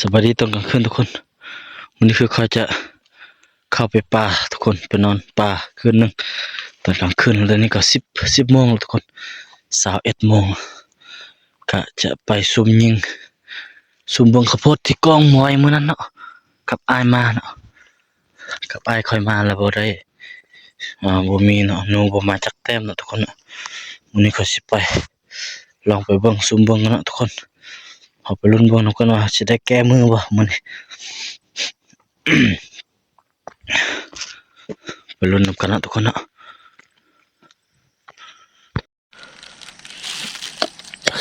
ສະບາຍດີຕອນກາງຄືນທຸກຄົນ. ມື້ນີ້ຄືຂ້ອຍຈະເຂົ້າໄປປ່າທຸກຄົນ, ໄປນອນປ່າຄືນໜຶ່ງຕອນກາງຄືນ. ແລ້ວນີ້ກໍສິບ ສິບໂມງແລ້ວທຸກຄົນ, ຊາວເອັດໂມງ. ກະຈະໄປຊຸ່ມຍິງ ຊຸ່ມເບິ່ງເຂົ້າໂພດທີ່ກອງມອຍມື້ນັ້ນເນາະ, ກັບອ້າຍມາເນາະ. ກັບອ້າຍຂ້ອຍມາແລ້ວບໍ່ໄດ້ ອ່າ ບໍ່ມີເນາະ, ໜູບໍ່ມາຈັກແຕ້ມເນາະທຸກຄົນເນາະ. ມື້ນີ້ຂ້ອຍຊິໄປ ລອງໄປເບິ່ງ ຊຸ່ມເບິ່ງກັນເນາະທຸກຄົນ. ເຮົາໄປລຸ້ນເບິ່ງນຳກັນວ່າຊິໄດ້ແກ້ມືບໍ່ມື້ນີ້. ໄປລຸ້ນນຳກັນເນາະທຸກຄົນເນາະ.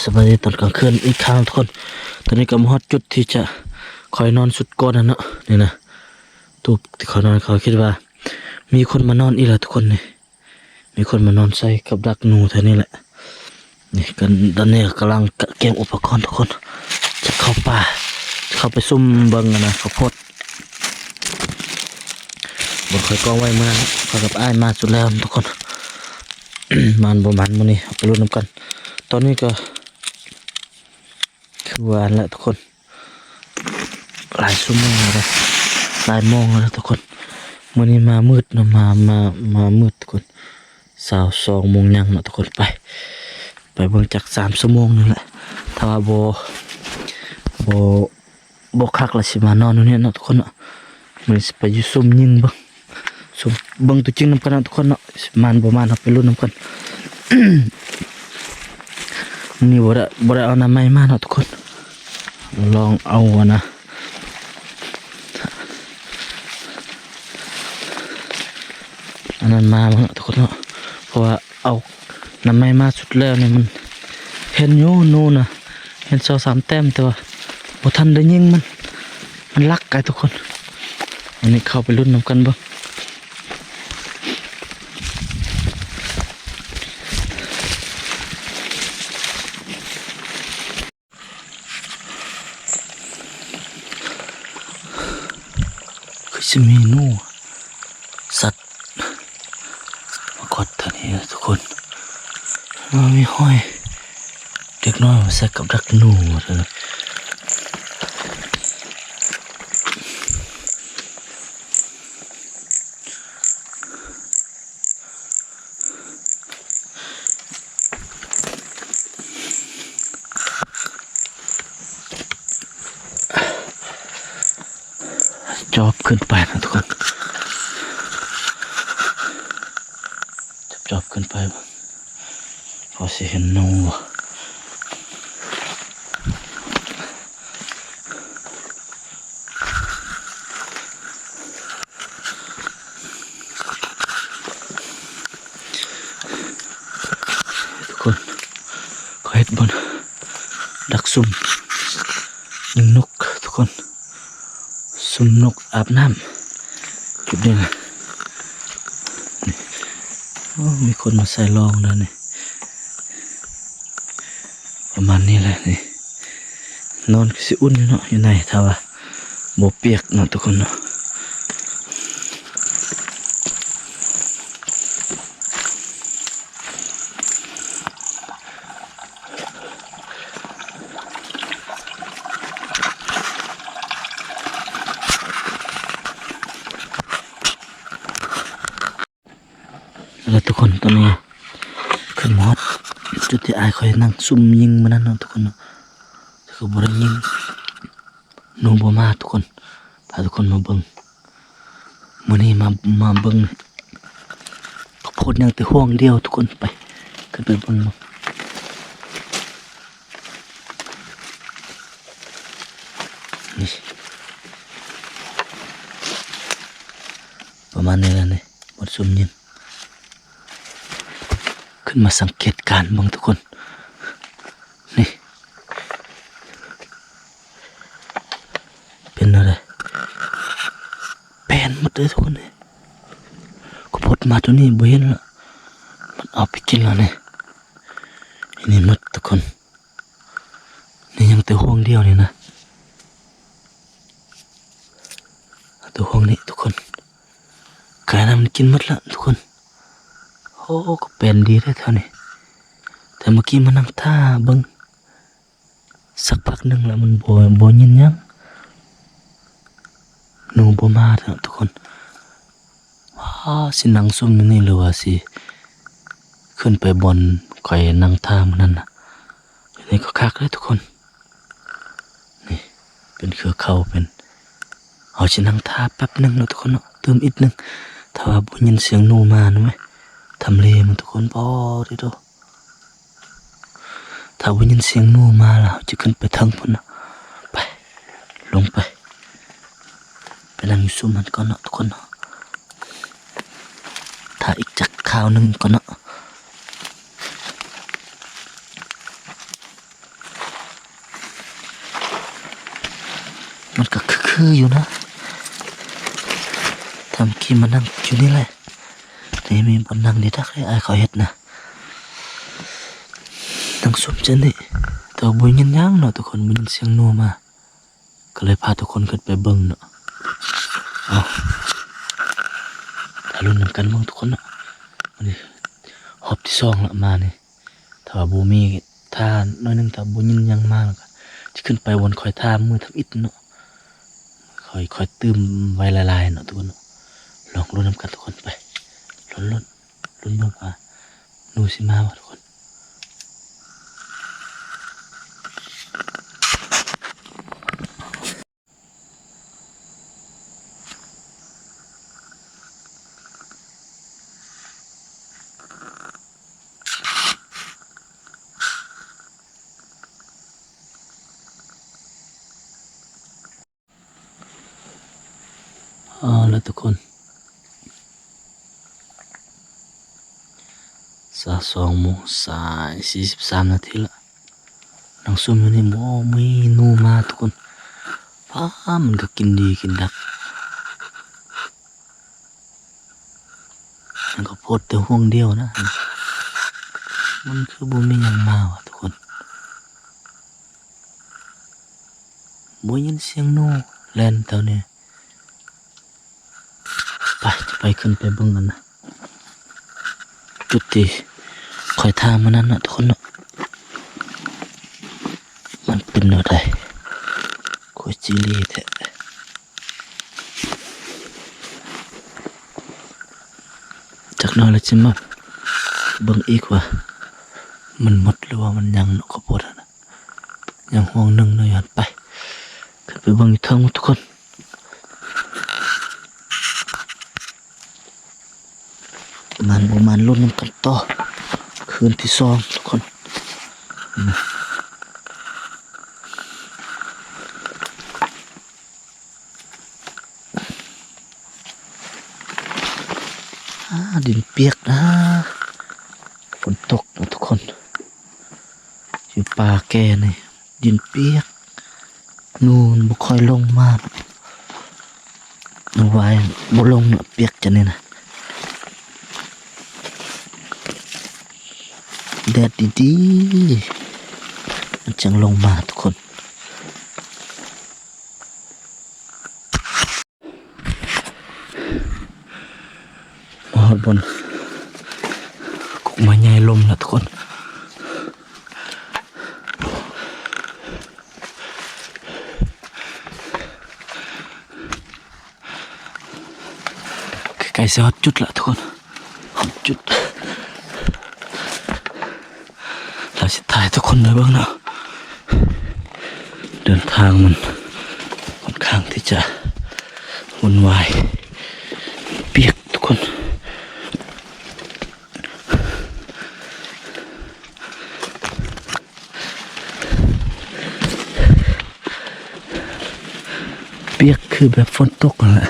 ສະບາຍດີຕອນກາງຄືນອີກຄັ້ງທຸກຄົນ. ຕອນນີ້ກໍມາຮອດຈຸດທີ່ຈະຂ້ອຍນອນສຸດກ່ອນນັ້ນເນາະ. ນີ້ນະ ຕູບທີ່ຂ້ອຍນອນ, ຂ້ອຍຄິດວ່າມີຄົນມານອນອີກແລ້ວທຸກຄົນ. ນີ້ ມີຄົນມານອນໃສ່ກັບດັກໜູແຖວນີ້ແຫຼະ. ນີ້ກັນ ຕອນນີ້ກຳລັງກະກຽມອຸປະກອນທຸກຄົນ, ຈະເຂົ້າປ່າ ຈະເຂົ້າໄປຊຸ່ມເບິ່ງອັນນະ ເຂົ້າໂພດ ບໍ່ຄ່ອຍກອງໄວ້ມື້ນັ້ນ, ຂ້ອຍກັບອ້າຍມາສຸດແລ້ວທຸກຄົນ. ໝານບໍ່ໝານມື້ນີ້ ເຮົາໄປລຸ້ນນຳກັນ. ຕອນນີ້ກໍຄືວ່າຫັ້ນແຫຼະທຸກຄົນ, ຫຼາຍຊົ່ວໂມງແລ້ວເດ້ ຫຼາຍໂມງແລ້ວທຸກຄົນ. ມື້ນີ້ມາມືດເນາະ, ມາ ມາ ມາມືດທຸກຄົນ, ຊາວສອງໂມງຍັງເນາະທຸກຄົນ. ໄປ ໄປເບິ່ງຈັກສາມຊົ່ວໂມງນີ້ແຫຼະ. ຖ້າວ່າບໍ່ ບໍ່ ບໍ່ຄັກລະຊິມານອນຢູ່ນີ້ເນາະທຸກຄົນເນາະ. ມື້ນີ້ຊິໄປຢູ່ຊຸ່ມຍິງເບິ່ງ ຊຸ່ມເບິ່ງຕົວຈິງນຳກັນເນາະທຸກຄົນເນາະ. ຊິມານບໍ່ມານ ເຮົາໄປລຸ້ນນຳກັນ. ມື້ນີ້ບໍ່ໄດ້ ບໍ່ໄດ້ເອົາໜ້າໄມ້ມາເນາະທຸກຄົນ, ລອງເອົາອັນນະ ອັນນັ້ນມາເນາະທຸກຄົນເນາະ. ເພາະວ່າເອົາໜ້າໄມ້ມາສຸດແລ້ວນີ້ ມັນເຫັນຢູ່ໜູນະ, ເຫັນສອງສາມແຕ້ມ ແຕ່ວ່າບໍ່ທັນໄດ້ຍິງມັນ, ມັນລັກໄກທຸກຄົນ. ອັນນີ້ເຂົ້າໄປລຸ້ນນຳກັນເບິ່ງ. ຄືຊິມີໜູ ສັດມາຂອດແຖວນີ້ທຸກຄົນ. ເອີ ມີຮອຍເດັກນ້ອຍມາໃສ່ກັບດັກໜູ. ຈອບຂຶ້ນໄປນະທຸກຄົນ, ຈອບໆຂຶ້ນໄປ ພໍຊິເຫັນໜູບໍ່? ທຸກຄົນ ເຂົາເຮັດບ່ອນດັກຊຸ່ມຍິງນົກທຸກຄົນ. ຊຸ່ມນົກອາບນ້ຳ ຈຸດນີ້ນະ. ນີ້ ໂອ້ ມີຄົນມາໃສ່ລອງແລ້ວນີ້. ປະມານນີ້ແຫຼະນີ້. ນອນກໍຊິອຸ່ນຢູ່ເນາະ ຢູ່ໃນ ຖ້າວ່າບໍ່ປຽກເນາະທຸກຄົນເນາະ. ແລ້ວທຸກຄົນ ຕອນນີ້ຂຶ້ນມາຮອດຈຸດທີ່ອ້າຍຂ້ອຍນັ່ງຊຸ່ມຍິງມື້ນັ້ນເນາະທຸກຄົນເນາະ, ແຕ່ກໍບໍ່ໄດ້ຍິງ ໜູບໍ່ມາທຸກຄົນ. ພາທຸກຄົນມາເບິ່ງ ມື້ນີ້ມາ ມາເບິ່ງເຂົ້າໂພດຍັງແຕ່ຫ່ວງດຽວທຸກຄົນ. ໄປ ຂຶ້ນໄປເບິ່ງເນາະ. ນີ້ ປະມານນີ້ແຫຼະນີ້ ບ່ອນຊຸ່ມຍິງ. ຂຶ້ນມາສັງເກດການເບິ່ງທຸກຄົນ ນີ້ ເປັນແນວໃດ? ແປນໝົດເລີຍທຸກຄົນເອີຍ. ຂ້າວໂພດມາຕົວນີ້ບໍ່ເຫັນລະ ມັນເອົາໄປກິນແລ້ວນີ້. ນີ້ໝົດທຸກຄົນ ນີ້ຍັງແຕ່ຫ່ວງດຽວນີ້ນະ ແຕ່ຫ່ວງນີ້ທຸກຄົນ. ກາຍນຳກິນໝົດລະທຸກຄົນ. ໂອ້ ກໍແປນດີເດ້ແຖວນີ້ ແຕ່ເມື່ອກີ້ມານັ່ງຖ້າເບິ່ງ ສັກພັກໜຶ່ງລະມັນບໍ່ ບໍ່ຍິນຫຍັງ ໜູບໍ່ມາເນາະທຸກຄົນ. ວ້າ ຊິນັ່ງຊຸ່ມຢູ່ນີ້ ຫຼືວ່າຊິຂຶ້ນໄປບ່ອນຂ້ອຍນັ່ງຖ້າມື້ນັ້ນນະ? ຢູ່ນີ້ກໍຄັກເລີຍທຸກຄົນ. ນີ້ເປັນເຄືອເຂົາ ເປັນ ເຮົາຊິນັ່ງຖ້າແປັບໜຶ່ງເນາະທຸກຄົນເນາະ, ຕື່ມອີກໜຶ່ງ. ຖ້າວ່າບໍ່ຍິນສຽງໜູມານະ ທຳເລມັນທຸກຄົນ ບໍ່ເດ້ໂດ. ຖ້າບໍ່ຍິນສຽງໜູມາລະ ເຮົາຈະຂຶ້ນໄປເທິງພຸ້ນນະ. ໄປ ລົງໄປ ໄປນັ່ງຢູ່ຊຸ່ມຫັ້ນກ່ອນເນາະທຸກຄົນເນາະ. ຖ້າອີກຈັກຄາວໜຶ່ງກ່ອນເນາະ. ມັນກໍຄືໆຢູ່ນະ. ຖ້າເມື່ອກີ້ມານັ່ງຢູ່ນີ້ແຫຼະ. ນີ້ມີບ່ອນນັ່ງດີຄັກເລີຍ ອ້າຍເຂົາເຮັດນະ. ນັ່ງຊຸ່ມຈັ່ງນີ້ ແຕ່ວ່າບໍ່ໄດ້ຍິນຫຍັງເນາະທຸກຄົນ, ບໍ່ໄດ້ຍິນສຽງໜູມາ ກໍເລີຍພາທຸກຄົນຂຶ້ນໄປເບິ່ງເນາະ. ເອົາ ຖ້າລຸ້ນນຳກັນເບິ່ງທຸກຄົນເນາະ. ອັນນີ້ຮອບທີສອງລະມານີ້. ຖ້າວ່າບໍ່ມີ ຖ້າໜ້ອຍໜຶ່ງ ຖ້າບໍ່ຍິນຫຍັງມາ ແລ້ວກໍຈະຂຶ້ນໄປບ່ອນຂ້ອຍຖ້າມື້ທຳອິດເນາະ. ຂ້ອຍ ຂ້ອຍຕື່ມໄວ້ຫຼາຍໆເນາະທຸກຄົນເນາະ. ລອງລຸ້ນນຳກັນທຸກຄົນ ໄປ ລຸ້ນ ລຸ້ນ ລຸ້ນເບິ່ງວ່າໜູຊິມາບໍ່ທຸກຄົນ. ເອົາລະທຸກຄົນ ຊາວສອງໂມງ ສາຍສີ່ສິບສາມນາທີລະ. ນັ່ງຊຸ່ມຢູ່ນີ້ ບໍ່ມີໜູມາທຸກຄົນ. ປ້າ ມັນກໍກິນດີກິນດັກ. ມັນກໍໂພດແຕ່ຫ່ວງດຽວນະ. ມັນຄືບໍ່ມີຫຍັງມາວະທຸກຄົນ. ບໍ່ຍິນສຽງໜູແລ່ນແຖວນີ້. ໄປ ຈະໄປ ຂຶ້ນໄປເບິ່ງກັນນະ ຈຸດທີ່ຂ້ອຍຖ້າມື້ນັ້ນນະທຸກຄົນເນາະ. ມັນເປັນແນວໃດ ຂ້ອຍຈີລີແທ້. ຈັກໜ້ອຍລະຊິມາເບິ່ງອີກວ່າມັນໝົດ ຫຼືວ່າມັນຍັງເນາະ ເຂົ້າໂພດຫັ້ນນະ. ຍັງຫ່ວງໜຶ່ງເນາະ. ຍ້ອນໄປ ຂຶ້ນໄປເບິ່ງຢູ່ເທິງພຸ້ນທຸກຄົນ. ມັນບໍ່ມາລຸ້ນນຳກັນຕໍ່ ຄືນທີສອງທຸກຄົນ. ອາ ດິນປຽກນະ ຝົນຕົກນະທຸກຄົນ. ຢູ່ປ່າແກ່ນີ້ ດິນປຽກ ໜູມັນບໍ່ຄ່ອຍລົງມາ. ໜູວາຍບໍ່ລົງນະ ປຽກຈັ່ງນີ້ນະ. ແດດດີໆ ມັນຈັ່ງລົງມາທຸກຄົນ. ມາຮອດບ່ອນກົກໄມ້ໃຫຍ່ລົມແລ້ວທຸກຄົນ. ໃກ້ໆຊິຮອດຈຸດລະທຸກຄົນ ຮອດຈຸດ. ລາວຊິຖ່າຍໃຫ້ທຸກຄົນໄດ້ເບິ່ງເນາະ. ເດີນທາງມັນຂ້ອນຂ້າງທີ່ຈະວຸ່ນວາຍ ປຽກທຸກຄົນ ປຽກຄືແບບຝົນຕົກຫັ້ນແຫຼະ.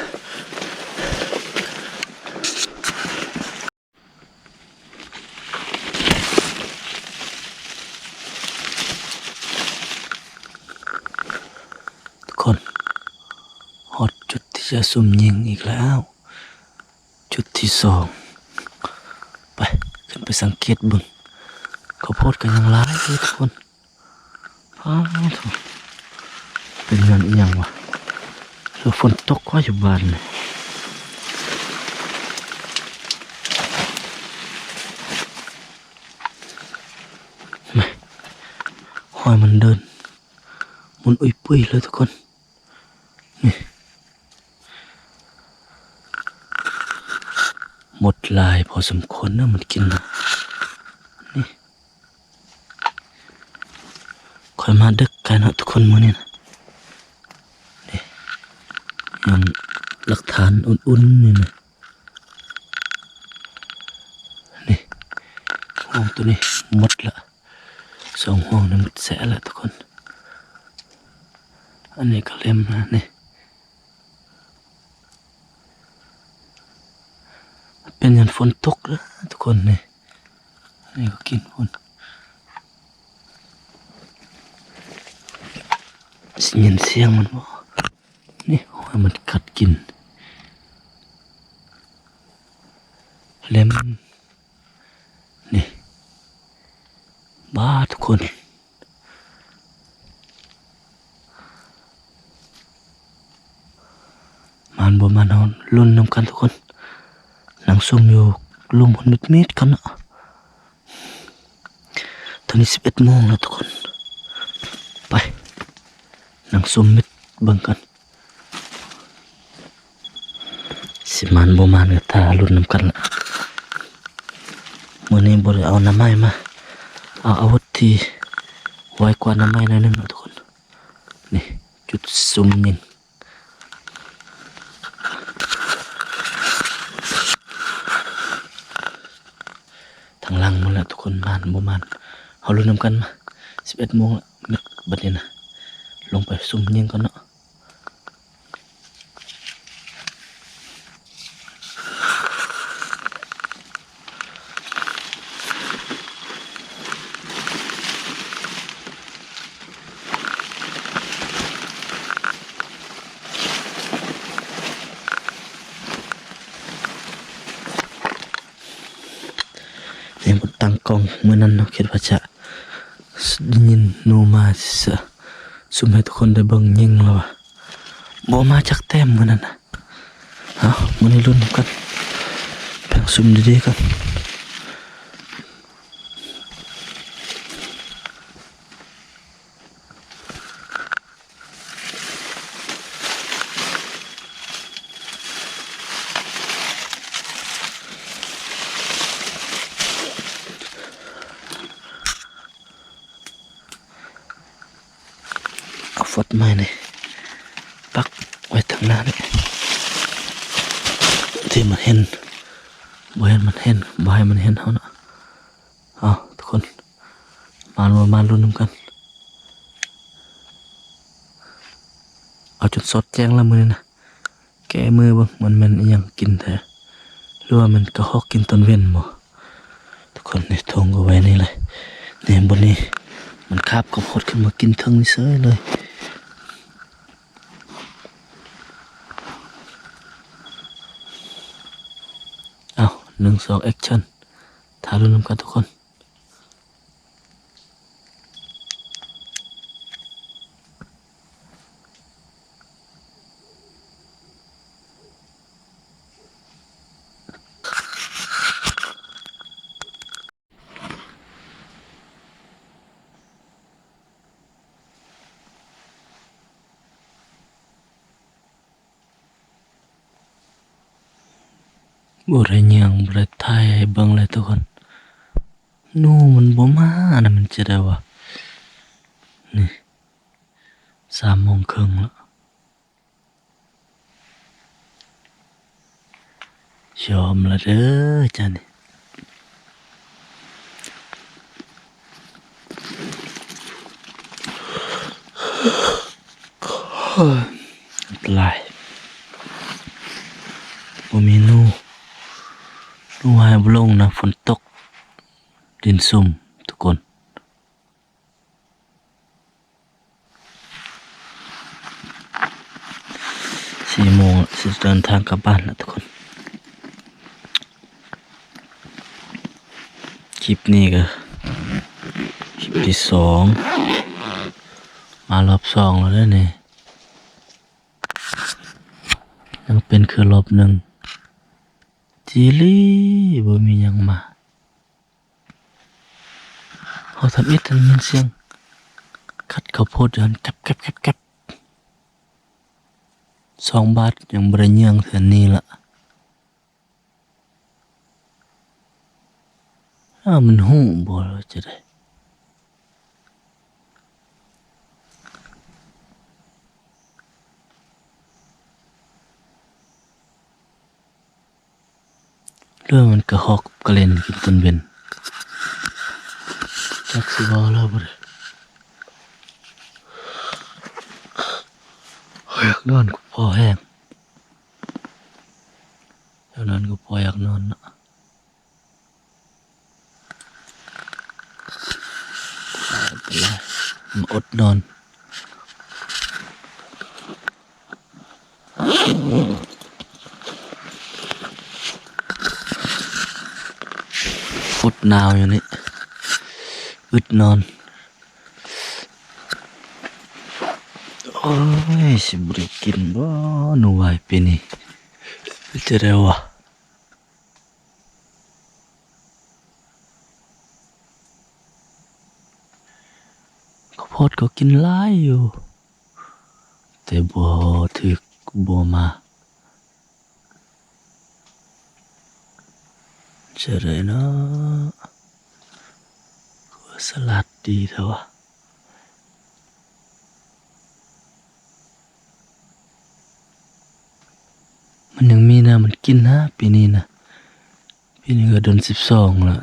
ທຸກຄົນ ຮອດຈຸດທີ່ຈະຊຸ່ມຍິງອີກແລ້ວ ຈຸດທີສອງ. ໄປ ຂຶ້ນໄປສັງເກດເບິ່ງ ເຂົ້າໂພດກໍຍັງຫຼາຍຢູ່ທຸກຄົນ. ອ້າໂທ້ ເປັນຍ້ອນອີ່ຫຍັງວະ ຫຼືຝົນຕົກວະຢູ່ບ້ານນີ້. ແມ່ ຮອຍມັນເດີນໝຸ່ນອຸ້ຍປຸ້ຍເລີຍທຸກຄົນ. ນີ້ ມົດຫຼາຍພໍສົມຄວນເນາະ ມັນກິນນະ ນີ້. ຂ້ອຍມາເດິກກະເນາະທຸກຄົນ ມື້ນີ້ນະ ນີ້ ຍັງຫຼັກຖານອຸ່ນໆ ນີ້ນະ ນີ້ ໂອ້ ໂຕນີ້ໝົດລະ ສອງຫ້ອງນີ້ໝົດແຊະລະທຸກຄົນ. ອັນນີ້ກະເລັມນະ ນີ້ ເປັນຍ້ອນຝົນຕົກເດີທຸກຄົນ ນີ້. ອັນນີ້ກະກິນພຸ້ນ ຊິຍິນສຽງມັນບໍ່? ນີ້ ໂອ້ຍ ມັນກັດກິນເລັມ ນີ້ ບາດທຸກຄົນ. ມານບໍ່ມານ ເຮົາລຸ້ນນຳກັນທຸກຄົນ. ນັ່ງຊຸ່ມຢູ່ລຸ່ມພຸ້ນມິດໆ ກ່ອນເນາະ. ຕອນນີ້ສິບເອັດໂມງແລ້ວທຸກຄົນ. ໄປ ນັ່ງຊຸ່ມມິດເບິ່ງກັນ. ຊິມານບໍ່ມານກະຖ້າລຸ້ນນຳກັນລະ. ມື້ນີ້ບໍ່ໄດ້ເອົາໜໍ່ໄມ້ມາ ເອົາອາວຸດທີ່ໄວກວ່າໜໍ່ໄມ້ໜ້ອຍໜຶ່ງເນາະທຸກຄົນ. ນີ້ ຈຸດຊຸ່ມຍິງ ທາງຫຼັງໝົດແລ້ວທຸກຄົນ. ມານບໍ່ມານ ເຮົາລຸ້ນນຳກັນ. ມາ ສິບເອັດໂມງລະ ບາດນີ້ນະ ລົງໄປຊຸ່ມຍິງກ່ອນເນາະ. ຍັງບໍ່ຕັ້ງກ້ອງ ມື້ນັ້ນເນາະ ຄິດວ່າຈະ ໄດ້ຍິນໜູມາ ຊິຊຸ່ມໃຫ້ທຸກຄົນໄດ້ເບິ່ງຍິງແລ້ວວ່າ ບໍ່ມາຈັກແຕ້ມມື້ນັ້ນນະ. ເອົາ ມື້ນີ້ລຸ້ນນຳກັນ ແບ່ງຊຸ່ມດີໆ ກ່ອນ. ເອົາຟອດໄມ້ນີ້ປັກໄວ້ທາງໜ້ານີ້ ທີ່ມັນເຫັນ ບໍ່ໃຫ້ມັນເຫັນ ບໍ່ໃຫ້ມັນເຫັນເຮົາເນາະ. ເອົາ ທຸກຄົນ ມາ ມາ ມາລຸ້ນນຳກັນ. ເອົາຈົນສອດແຈ້ງລະມື້ນີ້ນະ. ແກະມືເບິ່ງ ມັນແມ່ນອີ່ຫຍັງກິນແທ້ ຫຼືວ່າແມ່ນກະຮອກກິນຕອນເວັນບໍ? ທຸກຄົນ ນີ້ ຖົງກະໄວ້ນີ້ແຫຼະ. ນີ້ ບ່ອນນີ້ ມັນຄາບເຂົ້າໂພດຂຶ້ນມາກິນເທິງນີ້ເສີຍເລີຍ. ເອົາ ໜຶ່ງ ສອງ ແອັກຊັນ ຖ້າລຸ້ນນຳກັນທຸກຄົນ. ບໍ່ໄດ້ຍ່າງ ບໍ່ໄດ້ຖ່າຍໃຫ້ເບິ່ງເລີຍທຸກຄົນ. ໜູມັນບໍ່ມານະ ມັນຈະໄດ້ວະ. ນີ້ ສາມໂມງເຄິ່ງລະ. ຍອມລະເດີຈານີ້. ອັນຕະລາຍ ບໍ່ມີໜູ ໜູຫາຍບໍ່ລົງນະ ຝົນຕົກ ດິນຊຸ່ມທຸກຄົນ. ສີ່ໂມງລະ ຊິເດີນທາງກັບບ້ານລະທຸກຄົນ. ຄລິບນີ້ກະຄລິບທີສອງ ມາລອບສອງລະເດີນີ້. ຍັງເປັນຄືລອບໜຶ່ງ ຈີລີ ບໍ່ມີຫຍັງມາ. ເຮົາທຳອິດ ໄດ້ຍິນສຽງຂັດເຂົ້າໂພດຢູ່ຫັ້ນ ແກັບໆໆໆ. ສອງບາດ ຍັງບໍ່ໄດ້ເຫຍື່ອງເທື່ອນີ້ລະ. ອ້າວ ມັນຮູ້ບໍ່ ຫຼືວ່າຈັ່ງໃດ? ຫຼືວ່າມັນກະຮອກກະເຫຼັ່ນກິນຕອນເວັນ? ຈັກຊິເວົ້າແລ້ວບໍ່ໄດ້. ຢາກນອນກໍພໍແຮງ. ຢາກນອນກໍພໍຢາກນອນເນາະ. ມາອົດນອນ ອົດໜາວຢູ່ນີ້ ອຶດນອນ. ໂອ້ຍ ຊິບໍ່ໄດ້ກິນບໍ່ໜູຫວາຍປີນີ້? ເປັນຈັ່ງໃດວະ? ເຂົ້າໂພດກໍກິນຫຼາຍຢູ່ ແຕ່ບໍ່ຖືກ ບໍ່ມາ. ຈະໄດ້ເນາະ ຄືວ່າສະຫຼາດດີແທ້ວະ. ມັນຍັງມີນະ ມັນກິນນະ ປີນີ້ນະ. ປີນີ້ກໍເດືອນສິບສອງແລ້ວ.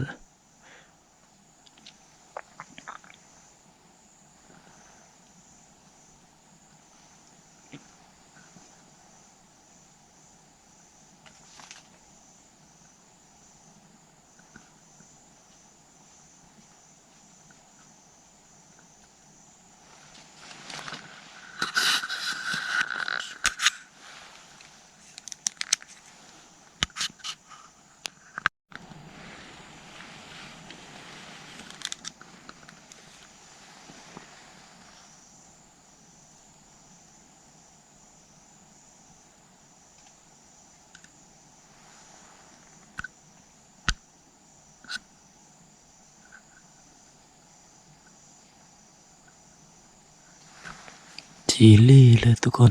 ຈີ່ລີ້ເລີຍທຸກຄົນ.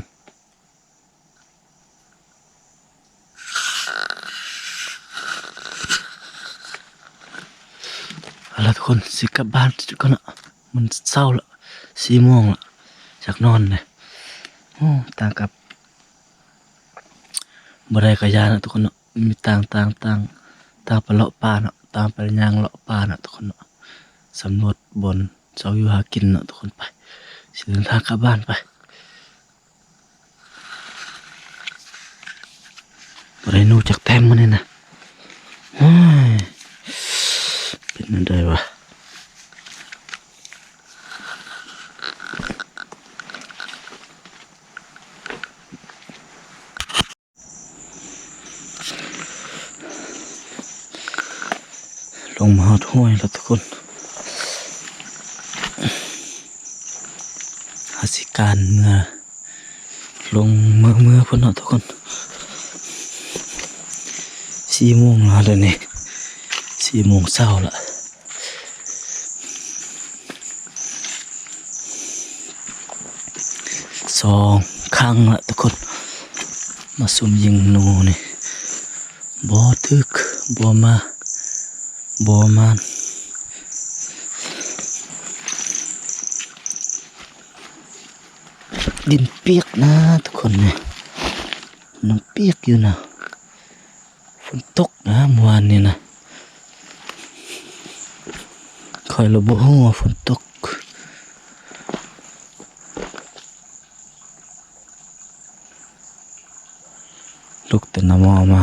ເອົາລະທຸກຄົນ ຊິກັບບ້ານກ່ອນເນາະ ມັນເຊົ້າລະ ສີ່ໂມງລະ ຢາກນອນເດ. ໂອ້ ຕາກັບ ບໍ່ໄດ້ກະຢ່າເນາະທຸກຄົນເນາະ. ມີຕ່າງ ຕ່າງ ຕ່າງ ຕ່າງໄປເລາະປ່າເນາະ ຕ່າງໄປຍ່າງເລາະປ່າເນາະທຸກຄົນເນາະ ສຳຫຼວດບ່ອນເຊົາຢູ່ຫາກິນເນາະທຸກຄົນ. ໄປ ຊິເດີນທາງກັບບ້ານໄປ. ບໍ່ໄດ້ໜູຈັກແຕ້ມມື້ນີ້ນະ. ໂອ້ຍ ເປັນແນວໃດວະ? ລົງມາຮອດຫ້ວຍແລ້ວທຸກຄົນ ເຮົາຊິການເມືອ ລົງເມືອ ເມືອພຸ້ນເນາະທຸກຄົນ. ສີ່ໂມງແລ້ວເດນີ້ ສີ່ໂມງເຊົ້າລະ. ສອງຄັ້ງລະທຸກຄົນ ມາຊຸມຍິງໜູນີ້ ບໍ່ຖືກ ບໍ່ມາ ບໍ່ມານ. ດິນປຽກນະທຸກຄົນ ນີ້ຍັງປຽກຢູ່ນະ. ຝົນຕົກນະ ມື້ວານນີ້ນະ ຂ້ອຍລະບໍ່ຮູ້ວ່າຝົນຕົກ. ລຸກແຕ່ນຳໝໍມາ ມາ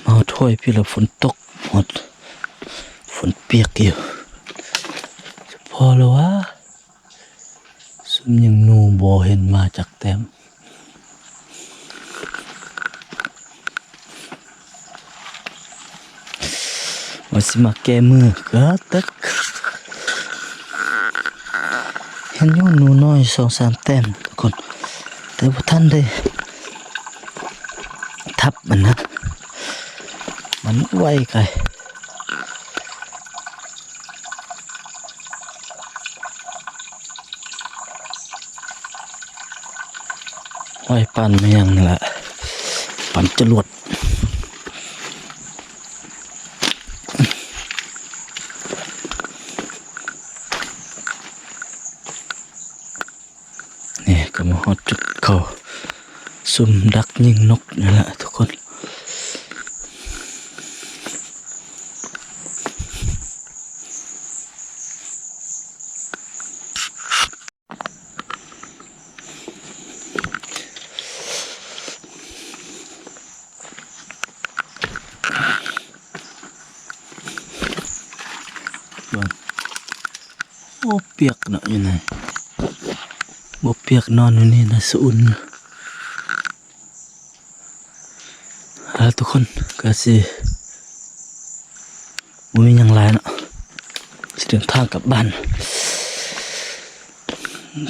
ຮອດຫ້ວຍພີ້ລະຝົນຕົກໝົດ ຝົນປຽກຢູ່. ພໍລະວະ ຊຸມຍິງໜູບໍ່ເຫັນມາຈັກແຕ້ມ. ວ່າຊິມາແກ້ມືກະຕຶກ ເຫັນຢູ່ໜູນ້ອຍສອງສາມແຕ້ມທຸກຄົນ ແຕ່ບໍ່ທັນໄດ້ທັບມັນນະ ມັນໄວໄກ. ຫ້ວຍປານແມ່ນຫຍັງນີ້ລະ ຈະຫຼວດ. ນີ້ກໍມາຮອດຈຸດເຂົາຊຸມດັກຍິງນົກນີ້ແຫຼະທຸກຄົນ. ໂອ້ ປຽກເນາະຢູ່ນີ້ ບໍ່ປຽກນອນຢູ່ນີ້ນະ ສະອຸ່ນຢູ່. ເອົາ ທຸກຄົນ ກະຊິບໍ່ມີຫຍັງຫຼາຍເນາະ ຊິເດີນທາງກັບບ້ານ.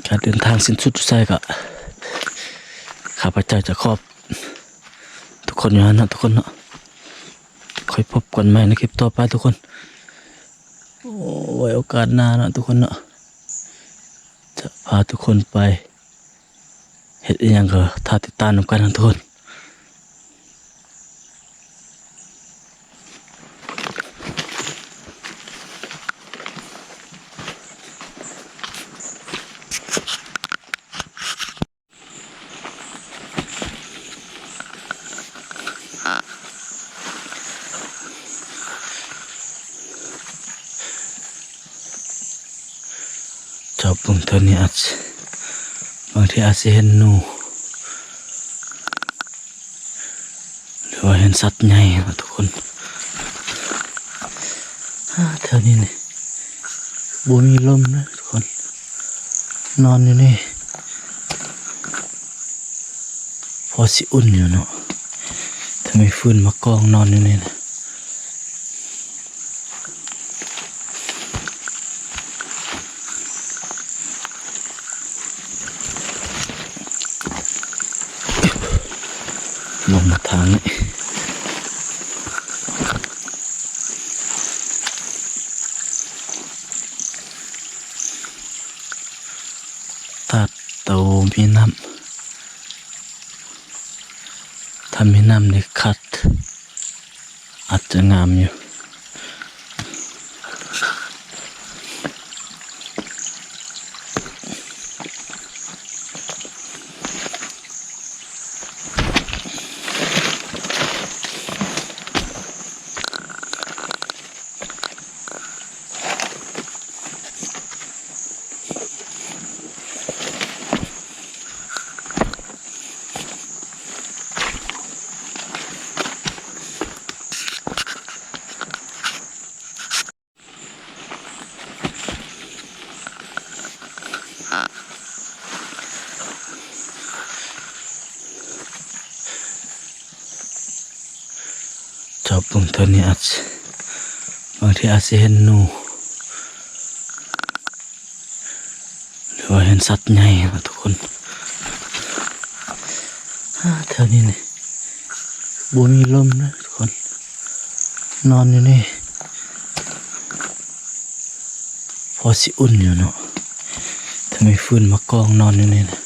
ການເດີນທາງສິ້ນສຸດຢູ່ໃສ ກະຂ້າພະເຈົ້າຈະຂອບທຸກຄົນຢູ່ຫັ້ນເນາະ ທຸກຄົນເນາະ. ຄ່ອຍພົບກັນໃໝ່ໃນຄລິບຕໍ່ໄປທຸກຄົນ. ໂອ້ ໄວ້ໂອກາດໜ້າເນາະທຸກຄົນເນາະ ຈະພາທຸກຄົນໄປເຮັດອີ່ຫຍັງ ກໍຖ້າຕິດຕາມນຳກັນນະທຸກຄົນ. ຈອບເບິ່ງເທື່ອນີ້ອາດ ບາງທີອາດຊິເຫັນໜູ ຫຼືວ່າເຫັນສັດໃຫຍ່ເນາະທຸກຄົນ. ອາ ແຖວນີ້ນີ້ບໍ່ມີລົມເດີທຸກຄົນ ນອນຢູ່ນີ້ພໍຊິອຸ່ນຢູ່ເນາະ ຖ້າມີຟືນມາກອງນອນຢູ່ນີ້ນະ. ລົງມາທາງນີ້ ຕາດໂຕມີນ້ຳ ຖ້າມີນ້ຳນີ້ຄັກ ອາດຈະງາມຢູ່. ຈອບເບິ່ງເທື່ອນີ້ອາດ ບາງທີອາດຊິເຫັນໜູ ຫຼືວ່າເຫັນສັດໃຫຍ່ເນາະທຸກຄົນ. ອາ ແຖວນີ້ນີ້ບໍ່ມີລົມເດີທຸກຄົນ ນອນຢູ່ນີ້ພໍຊິອຸ່ນຢູ່ເນາະ ຖ້າມີຟືນມາກອງນອນຢູ່ນີ້ນະ.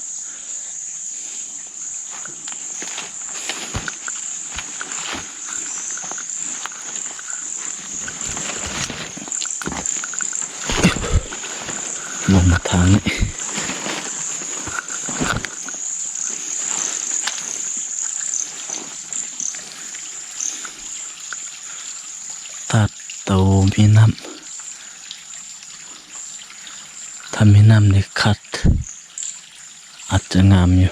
ລົງມາທາງນີ້ ຕາດໂຕມີນ້ຳ ຖ້າມີນ້ຳນີ້ຄັກ ອາດຈະງາມຢູ່.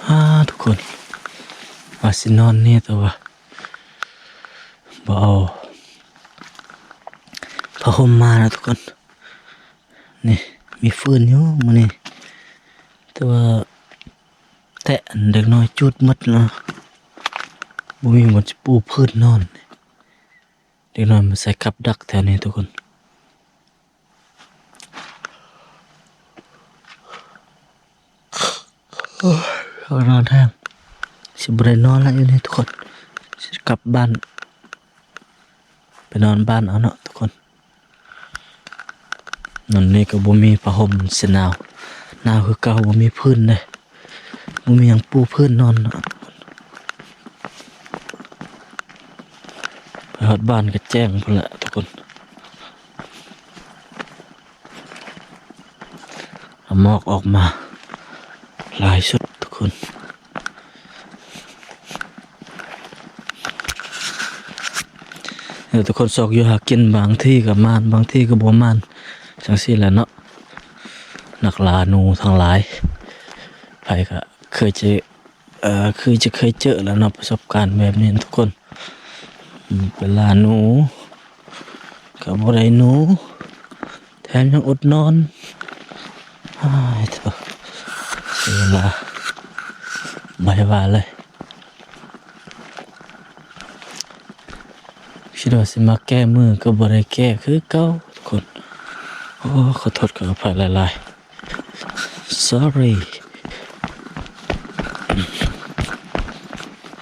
ອາ ທຸກຄົນ ວ່າຊິນອນນີ້ ແຕ່ວ່າບໍ່ເອົາ ຄົມມາແລ້ວທຸກຄົນ. ນີ້ ມີຟືນຢູ່ມື້ນີ້ ແຕ່ວ່າແຕະເດັກນ້ອຍຈູດໝົດແລ້ວ. ບໍ່ມີບ່ອນຊິປູພື້ນນອນ. ເດັກນ້ອຍມາໃສ່ກັບດັກແຖວນີ້ທຸກຄົນ. ໂອ້ຍ ເຮົານອນແຮງ ຊິບໍ່ໄດ້ນອນແລ້ວຢູ່ນີ້ທຸກຄົນ. ຊິກັບບ້ານ ໄປນອນບ້ານເອົາເນາະທຸກຄົນ. ນອນນີ້ກໍບໍ່ມີຜ້າຫົ່ມຊິໜາວ ໜາວຄືເກົ່າ ບໍ່ມີພື້ນເດ້ ບໍ່ມີຫຍັງປູພື້ນນອນເນາະ. ໄປຮອດບ້ານກໍແຈ້ງພຸ້ນແຫຼະທຸກຄົນ. ເອົາໝອກອອກມາຫຼາຍສຸດທຸກຄົນ. ເອີ ທຸກຄົນ ຊອກຢູ່ຫາກິນ ບາງທີກໍໝານ ບາງທີກໍບໍ່ໝານ ຈັ່ງຊີ້ແຫຼະເນາະ. ນັກລ່າໜູທັງຫຼາຍ ໃຜກໍເຄີຍຈະ ເອີ ຄືຈະເຄີຍເຈີແລ້ວເນາະ ປະສົບການແບບນີ້ທຸກຄົນ. ໄປລ່າໜູກໍບໍ່ໄດ້ໜູ ແຖມຍັງອົດນອນ. ອ້າຍໂທ້ ເສຍເວລາ ບໍ່ໄດ້ວ່າເລີຍ. ຄິດວ່າຊິມາແກ້ມືກໍບໍ່ໄດ້ແກ້ຄືເກົ່າທຸກຄົນ. ໂອ້ ຂໍໂທດຂໍອະໄພຫຼາຍໆ. Sorry.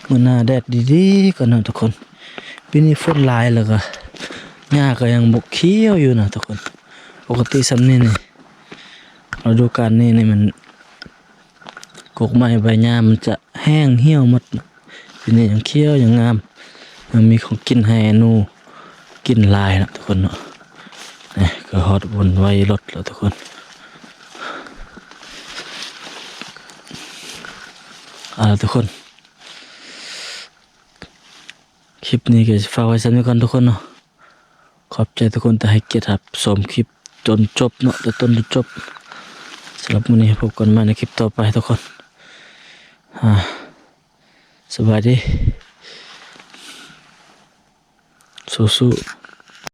ມື້ໜ້າແດດດີໆກ່ອນເນາະທຸກຄົນ. ປີນີ້ຝົນຫຼາຍ ແລ້ວກໍຫຍ້າກໍຍັງບໍ່ຂຽວຢູ່ນະທຸກຄົນ. ປົກກະຕິຊ່ຳນີ້ນີ້ ລະດູການນີ້ນີ້ມັນ ກົກໄມ້ໃບຫຍ້າມັນຈະແຫ້ງຫ່ຽວໝົດ. ປີນີ້ຍັງຂຽວຍັງງາມ ຍັງມີຂອງກິນໃຫ້ໜູກິນຫຼາຍເນາະທຸກຄົນເນາະ. ນີ້ກໍຮອດບ່ອນໄວ້ລົດແລ້ວທຸກຄົນ. ເອົາລະທຸກຄົນ ຄລິບນີ້ກໍຊິຝາກໄວ້ສ່ຳນີ້ກ່ອນທຸກຄົນເນາະ. ຂອບໃຈທຸກຄົນທີ່ໃຫ້ກຽດຮັບຊົມຄລິບຈົນຈົບເນາະ ແຕ່ຕົ້ນຈົນຈົບ. ສຳລັບມື້ນີ້ພົບກັນໃໝ່ໃນຄລິບຕໍ່ໄປທຸກຄົນ. ອາ ສະບາຍດີ ສູ້ໆ.